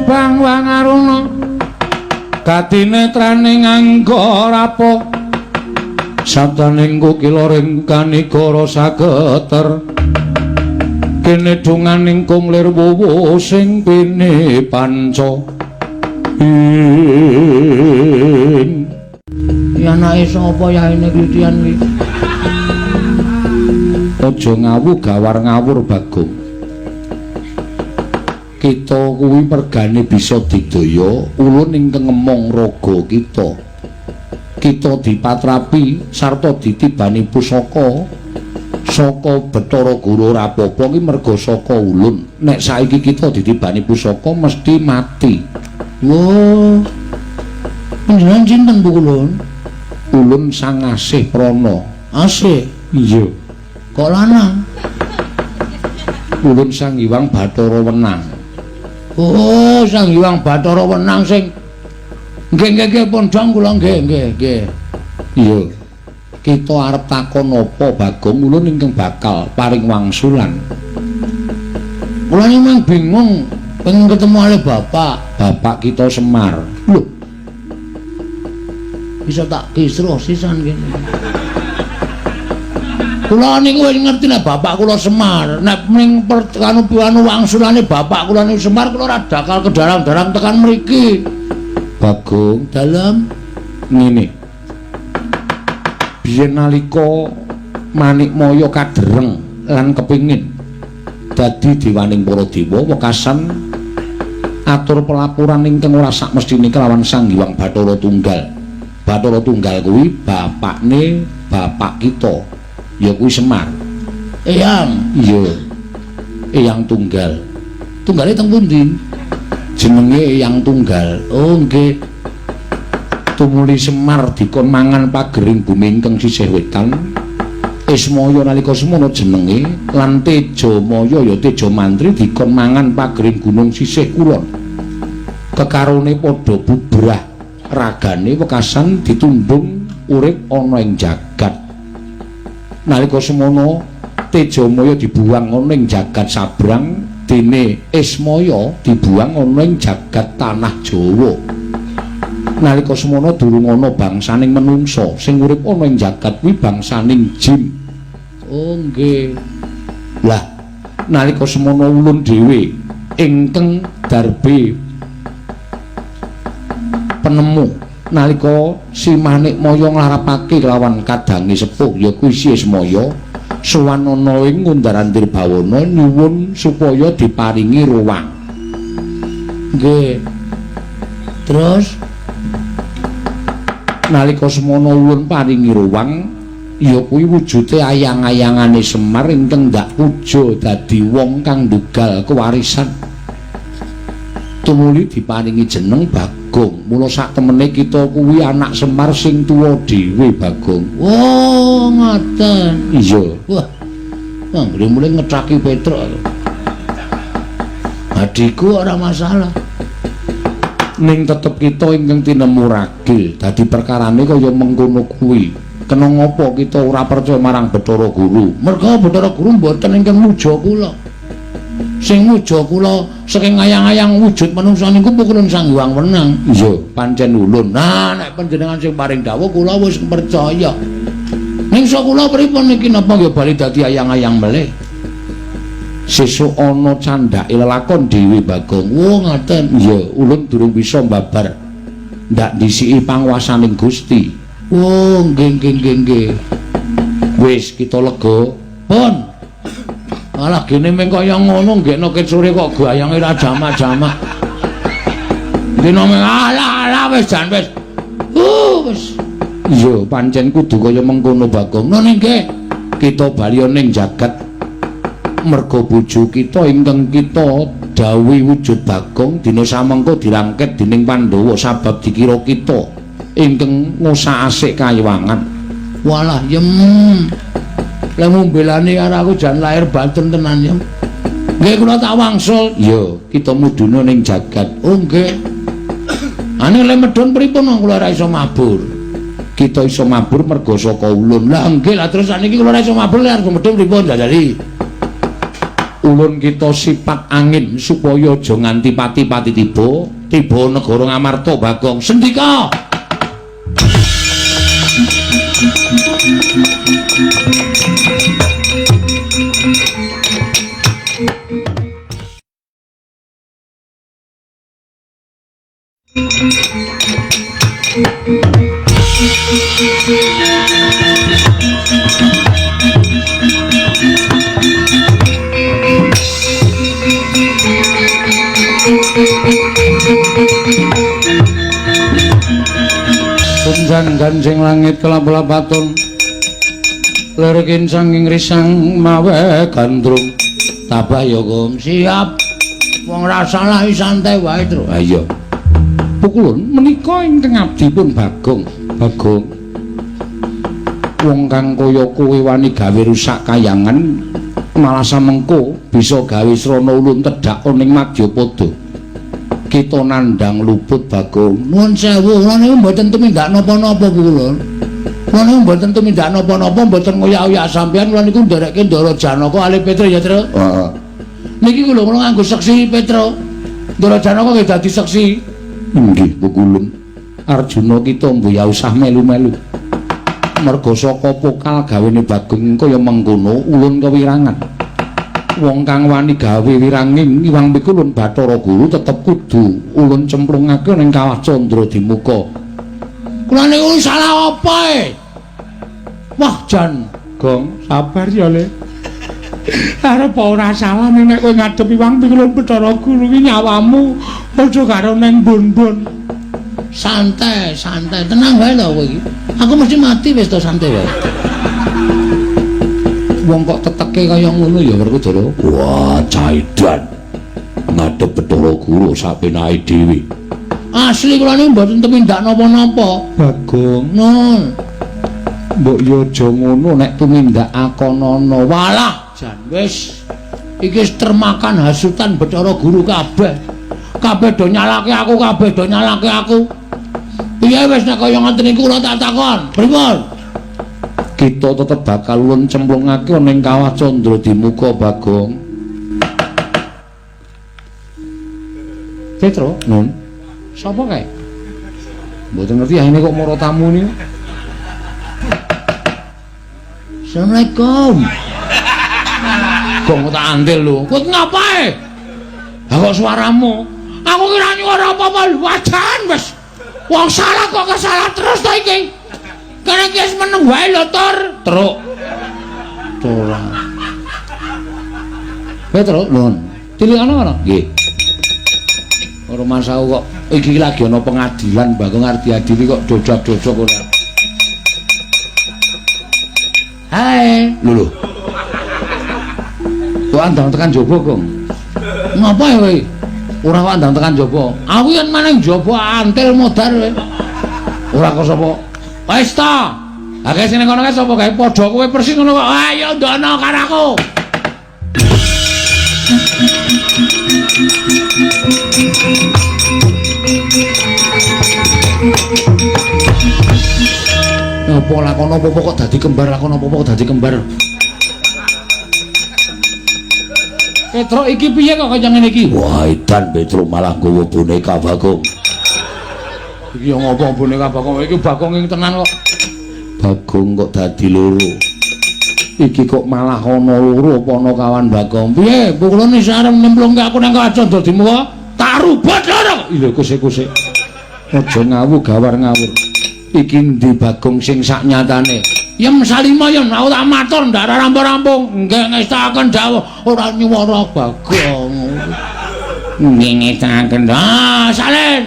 Lubang Wangaruna katinetraning angga rapa sabdaning kukila ring kanigara sageter kene dunganing kung lir wuwu sing pini panca ing. Ya anake sapa yaene klitian iki? Aja ngawu gawar ngawur Bagong. Kita kuwi mergane bisa digdaya ulun ingkang ngemong raga kita. Kita dipatrapi sarta ditibani pusaka saka Bathara Guru ora apa-apa ki merga saka ulun. Nek saiki kita ditibani pusaka mesti mati. Wo. Panjenengan sinten Bu Ulun? Ulun Sang Asih Prana. Asih? Iya. Kok lanang? Ulun Sang Hyang Bathara Wenang. Oh, Sang Hyang Bathara Wenang sing nggih nggih nggih pun dong kula nggih nggih nggih. Iya. Kita arep takon apa Bagong ulun ingkang bakal paring wangsulan. Kula memang bingung pengen ketemu ale bapak. Bapak kita Semar. Lho. Bisa tak kisruh sisan kene. Kula niku wis ngerti nek bapak kula Semar. Nek ning anu wangsulane bapak kula niku Semar kula ora dakal kedarang-darang tekan mriki. Bagong dalem ngene. Biyen nalika Manikmaya kadereng lan kepingin dadi dewaning para dewa wekasan atur pelaporan ingkang ora sakmestine kelawan Sang Hyang Bathara Tunggal. Bathara Tunggal kuwi bapakne bapak kita. Ya kuwi Semar. Eyang. Iya. Eyang Tunggal. Tunggale teng pundi? Jenenge Eyang Tunggal. Oh nggih. Tumuli Semar dikon mangan pagering bumi ingkang sisih wetan. Ismaya nalika semono jenenge lan Tejamaya ya Tejamantri dikon mangan pagering gunung sisih kulon. Kekarone padha bubrah ragane wekasan ditundung urip ana ing jagat. Nalika semono Tejamaya dibuang ana ing jagat sabrang dene Ismaya dibuang ana ing jagat tanah Jawa. Nalika semono durung ana bangsaning menungsa sing urip ana ing jagat kuwi bangsaning jin. Oh nggih. Lah nalika semono ulun dhewe ingkang darbe penemu nalika si Manikmaya nglarapake kelawan kadange sepuh ya kuwi si Ismaya sowan ana ing Ngundar-andir Bawana nyuwun supaya diparingi ruwang. Nggih. Terus nalika semono ulun paringi ruwang ya kuwi wujude ayang-ayangane Semar ingkang ndak puja dadi wong kang ndugal kewarisan. Tumuli diparingi jeneng Bagong. Mula sak temene kita kuwi anak Semar sing tuwa dhewe Bagong. Oh, ngoten. Iya. Wah. Anggere mulai ngecaki Petruk. Adikku ora masalah. Ning tetep kita ingkang tinemu ragil. Dadi perkarane kaya mengkono kuwi. Kena ngapa kita ora percaya marang Bathara Guru? Merga Bathara Guru mboten ingkang muja kula. Sing muja kula saking ayang-ayang wujud manungsa niku pukulun Sang Hyang Wenang. Iya, pancen ulun. Nah, nek panjenengan sing paring dawuh kula wis percaya. Ning sok kula pripun niki napa nggih bali dadi ayang-ayang melih? Sesuk ana candhake lelakon dhewe Bagong. Oh, ngoten. Iya, ulun durung bisa mbabar. Ndak dhisiki panguwasaning Gusti. Oh, nggih nggih nggih nggih. Wis kita lega. Pun. Malah gene meng kaya ngono nggekno ket sore kok gayange ra jamak-jamak. Dina meng alah alah wis jan wis. Wis. Iya, pancen kudu kaya mengkono Bagong. Ngono nggih. Kita bali ning jagat merga bojo kita ingkang kita dawuhi wujud Bagong dina samengko dirangket dening Pandhawa sabab dikira kita ingkang ngusak-asik kayiwangan. Walah yem. Lek mbelani karo aku jan lahir batin tenan yem. Nggih kula tak wangsul. Iya, kita mudhuna ning jagat. Oh nggih. Ane lek medhun pripun kula ora iso mabur. Kita iso mabur merga saka ulun. Lah nggih, lah terus saniki kula ora iso mabur lek arep medhun pripun jajali. Ulun kita sipat angin supaya aja nganti pati-pati tiba, tiba negara Ngamarta Bagong. Sendika. Punjan ganjing langit kelap-lapaton lirikin sanging risang mawe gandrung. Tabah ya Gong, siap. Wong ra salah santai wae, Tru. Ha iya. Pukulun menika ingkang abdi pun Bagong. Bagong. Wong kang kaya kowe wani gawe rusak kayangan malah samengko bisa gawe srana ulun tedhak ning Madyapada. Kita nandhang luput Bagong. Nuwun sewu, kula niku mboten tumindak napa-napa kula. Kula niku mboten tumindak napa-napa, mboten ngoyak-oyak sampean. Kula niku nderekke Ndara Janaka alih Petra ya, Tru. Heeh. Niki kula nganggo seksi Petra. Ndara Janaka nggih dadi seksi. Nggih, Pukulun. Arjuna kita mbuh ya usah melu-melu. Merga saka pokal gawene Bagong kaya mengkono ulun kewirangan. Wong kang wani gawe wiranging Iwang Pikulun Bathara Guru tetep kudu ulun cemplungake ning kawah Candra Dimuka. Kula niku salah apa e? Wah jan, Gong, sabar ya Le. Arep ora salah nek kowe ngadep Iwang Pikulun Bathara Guru ki nyawamu padha karo ning bun-bun. Santai, santai, tenang wae lho kowe iki. Aku mesti mati wis to, santai wae. Wong kok teteke kaya ngono ya Werkudara. Wah, caidan. Ngadep Bathara Guru sapenake dhewe. Asli kula niku mboten tumindak napa-napa. Bagong, nun. Mbok yo aja ngono nek tumindak akonana. Walah, jan wis. Iki wis termakan hasutan Bathara Guru kabeh. Kabeh do nyalake aku, kabeh do nyalake aku. Piye wis nek kaya ngoten niku kula tak takon. Pripun? Kita tetep bakal ulun cemplungake ning kawah Candra Dimuka Bagong. Petro, nun. Sapa kae? Mboten ngerti ahene kok mara tamu niku. Assalamualaikum. Gong tak andel lho. Kowe ngapae? Lah kok suaramu? Aku kira nyuara apa-apa wajan wis. Wong salah kok kesalah terus to iki. Kene iki wis meneng wae lho, Tur. Truk. Ora. Petro, nuwun. Tilikane ana? Nggih. Ora masaku kok iki lagi ana pengadilan Bagong arep diadili kok dodak-dodok ora. Hai, lho lho. Kok andang tekan jaba, Gong? Ngapa ya kowe? Ora kok andang tekan jaba. Aku yen maneng jaba antil modar kowe. Ora kok sapa? Wis ta. Ha kae sing kono kae sapa kae padha kowe persis ngono kok. Ayo ndono karo aku. Apa lakon apa kok dadi kembar, lakon apa kok dadi kembar. Petro iki piye kok kaya ngene iki? Wah, edan Petro malah nggawa boneka Bagong. Iki yo ngopo boneka Bagong? Iki Bagong ing tenan kok. Bagong kok dadi loro. Iki kok malah ana loro apa ana kawan Bagong? Piye? Pukulane wis arep nyemplungke aku nang kawah Candra Dimuka? Tak rubet loro. Lho kusik-kusik. Aja ngawu gawar ngawur. Iki ndi Bagong sing sak nyatane? Yem salima yen aku tak matur ndak rampung-rampung. Nggih ngestakaken dawuh ora nyuwara Bagong. Nggih ngestakaken. Ah, salin.